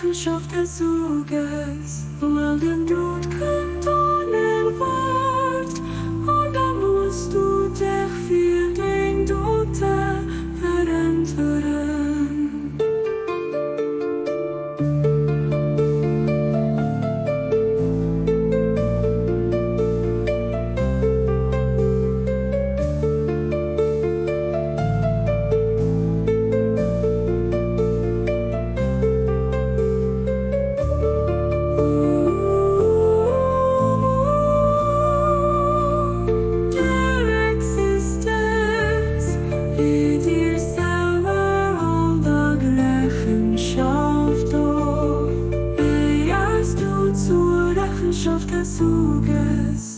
Rechenschaft des Zuges, well den Doud kënnt onerwaart, an da muss du dech fir deng Dote veräntweren. Der Existenz, déi dir selwer all Dag Rechenschaft of, éiers du zur Rechenschaft gezu gëss.